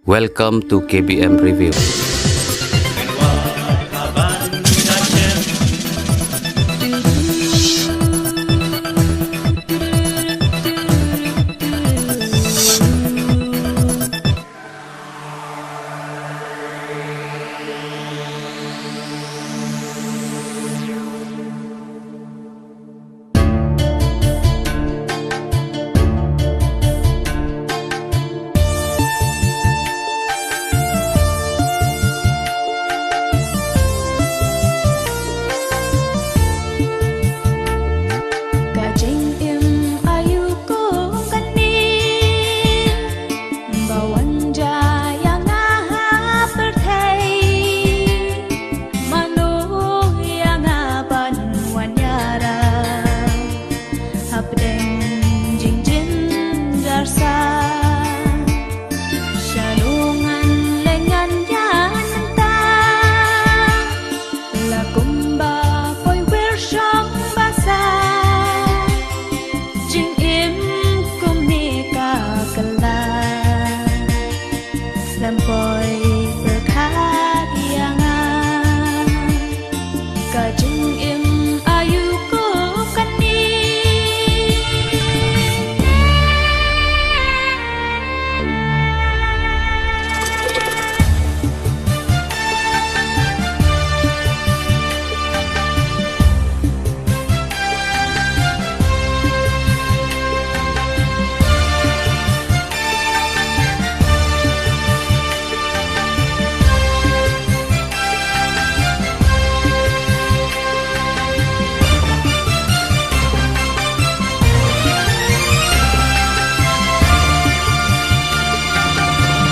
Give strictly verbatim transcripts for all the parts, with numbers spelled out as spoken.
Welcome to K B M Review. Ka jingim aïu kum kane ba wan jia ïa nga ha pyrthei. Mano ïa nga ban wan ïarap hapdeng jingjynjar sa. Shano ngan leh ngan ïa nangta, la kumba poi wir shong ba sa. Jingim kumne ka kylla, slem poi pyrkhat ïa nga. Ka jingim aïu kum kane.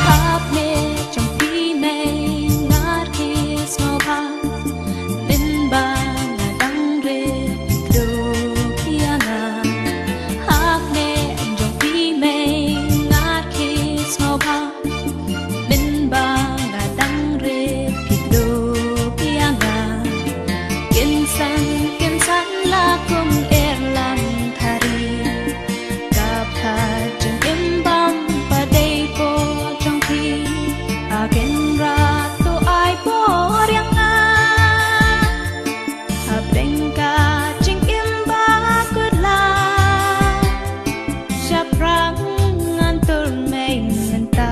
Hap ne jong phi mei ngar ki sngewbha. Mynba nga dang rit phi kdup ïa nga. Hap ne jong phi mei ngar ki sngewbha. Mynba nga dang rit phi kdup ïa nga. Kynsan kynsan la kum erlang thari. Ka pha jingim bam pat dei por jong phi. A Kynrad to ai por ïa nga hapdeng ka jingim ba kut la. Shaphrang ngan tur mei mynta.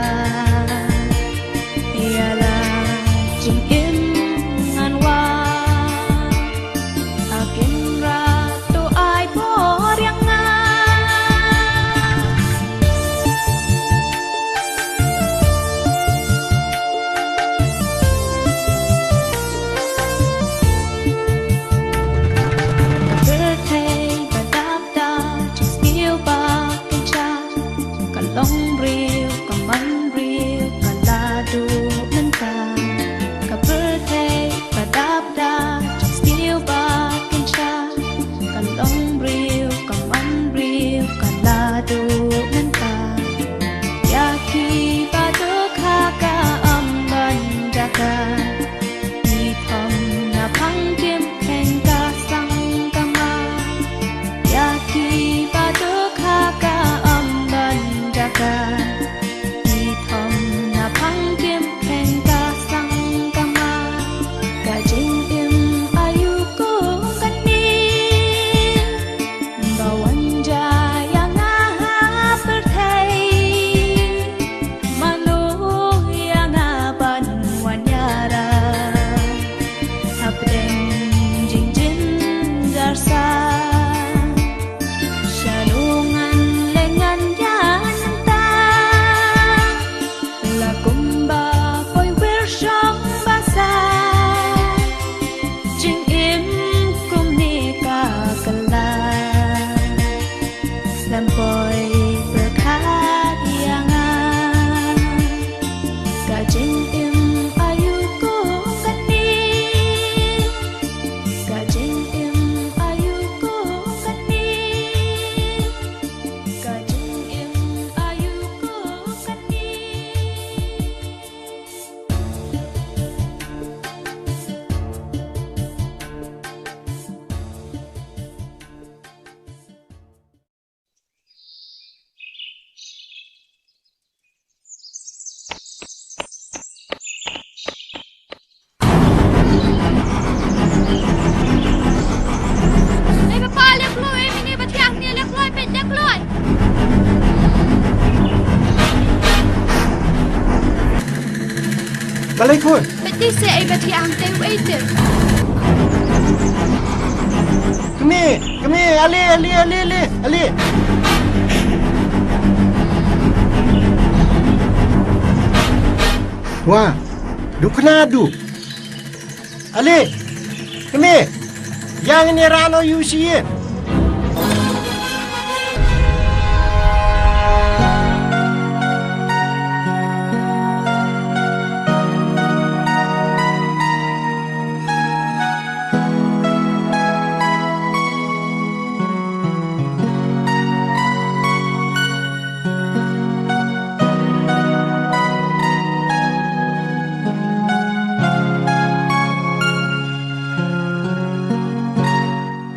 Balei khun? Beti se ai beti ang te wei te. Kmie, kmie, ale, ale, ale, ale, ale. Wa, dukna du. Ale, kmie, yang ni rano yusie.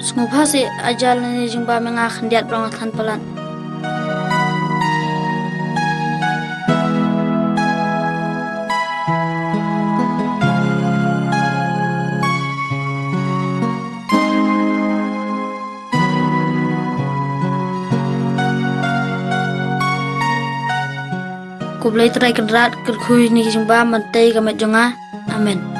Sngewbha seh, ai jia lane jingbam ïa nga khyndiat ba nga than palat. Ko Blei Trai Kynrad, kyrkhu ïa kine ki jingbam ban tei ka met jong nga. Amen.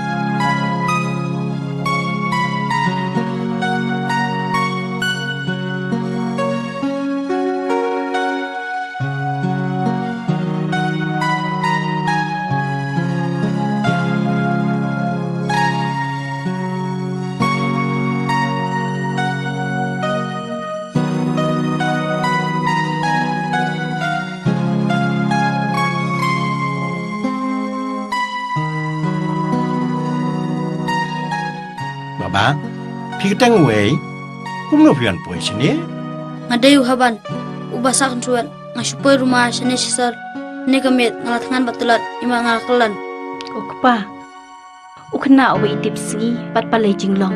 Baba, phi kyrteng uei? Kumno phi wan poi shane? Nga dei u Haban, uba sah kynthwet, nga shu poi ruma shane shisar. Ne ka miet nga la thngan bad tlot, imat nga la kyllon. Ko kpa, u khynnah uba itip sngi bad balei jinglong.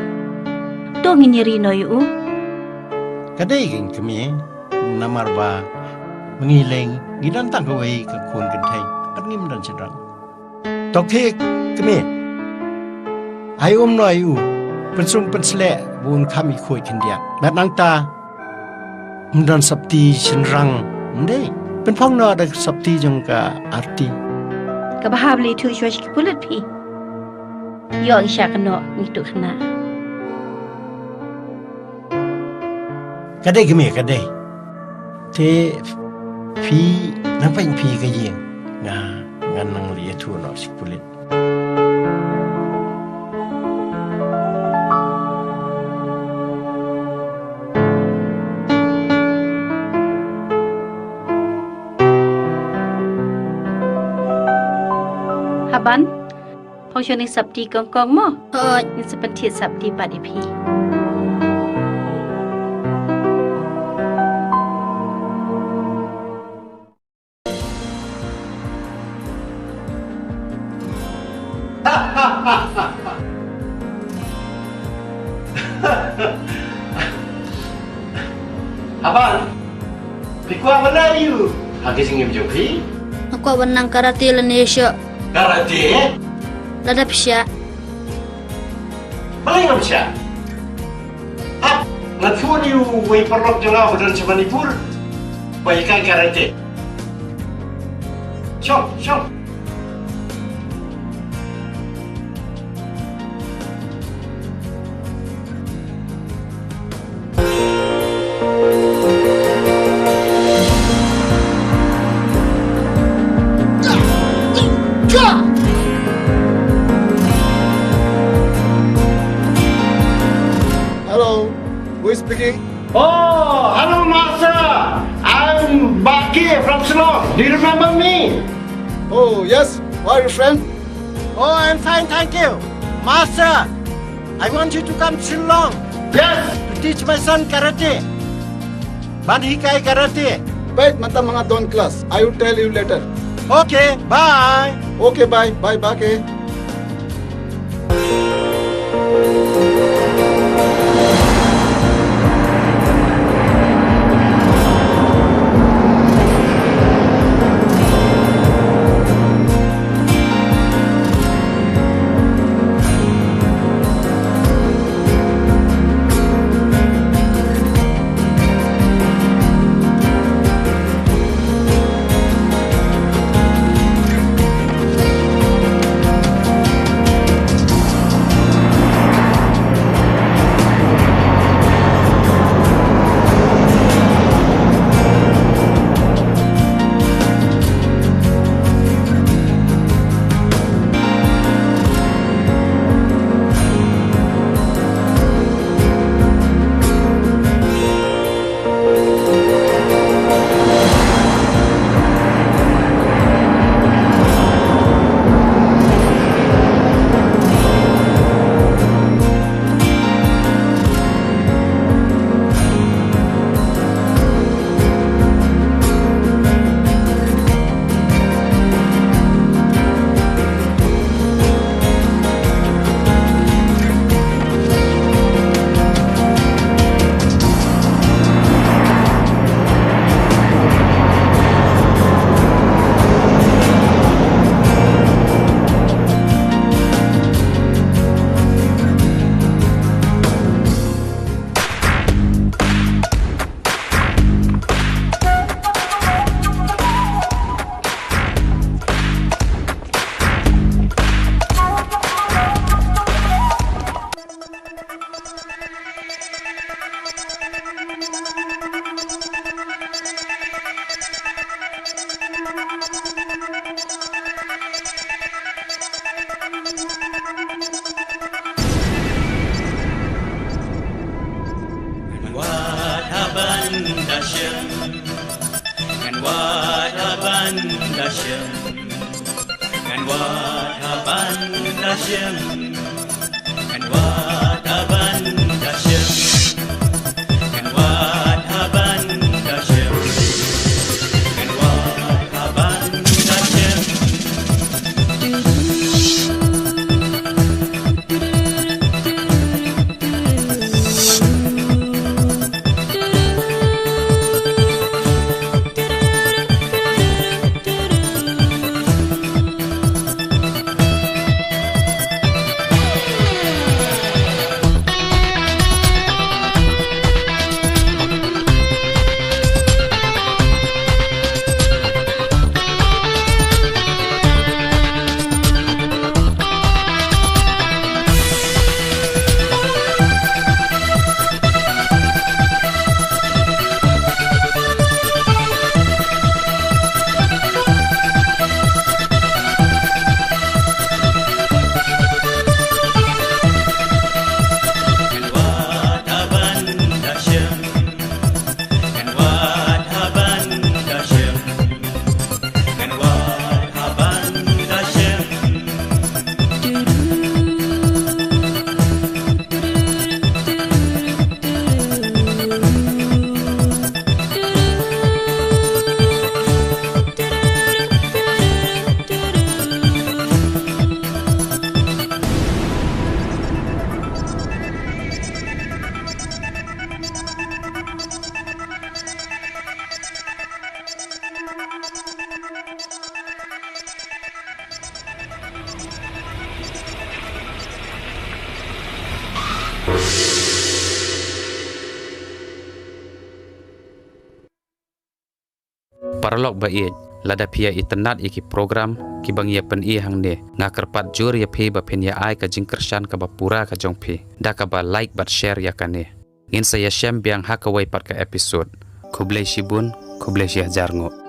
To ngin ïa ri noh ïa u. Ka dei kein kmie, namar ba ma ngi lei ngi don tang kawei ka khun kynthei bad ngim don shynrang. To khie kmie, ai um noh ïa u, pynsum pynsleh ba un kham ïaid khuid khyndiat. Bad nangta ym don sopti shynrang, ym dei? Pynphong noh da ka sopti jong ka Arti. Kaba hap leh ïathuh shuwa sha ki pulit phi. Ïoh ki shah kynnoh ngi tu khynnah. Ka dei kmie, ka dei. Te phi nang peit phi ka ïing. Nga, ngan nang leit ïathuh noh sha ki pulit. Haban, phong shuwa ïa u sapti kongkong mo. Hooid. Ngin sa pynthied sapti pat ïa phi. Haban, phi kwah ban nang aiu ha ka jingim jong phi? Nga kwah ban nang karate lane ïashoh. Karate? Lada phi shah. Balei ngam shah? Hap, ngan phone ïa uwei u paralok jong nga uba don sha Manipur ba hikai karate. Shong, shong. Hello, who is speaking? Oh, hello, Master. I'm Baki from Shillong. Do you remember me? Oh, yes. How are you, friend? Oh, I'm fine, thank you. Master, I want you to come Shillong. Yes. To teach my son karate. Ban hikai karate. Wait, mynta ma nga don class. I will tell you later. Okay, bye. Okay, bye. Bye, Baki. Wat haban da shim. Kan wat haban da shim. Kan wat haban da shim. Kan wat haban da shim. Paralok ba ïeit, lada phi ïa itynnad ïa ki program kiba ngi ïa pyni hangne, nga kyrpad jur ïa phi ba phin ïa ai ka jingkyrshan kaba pura ka jong phi da kaba like bad share ïa kane. Ngin sa ïashem biang ha kawei pat ka episode. Khublei shibun, khublei shihajar nguh.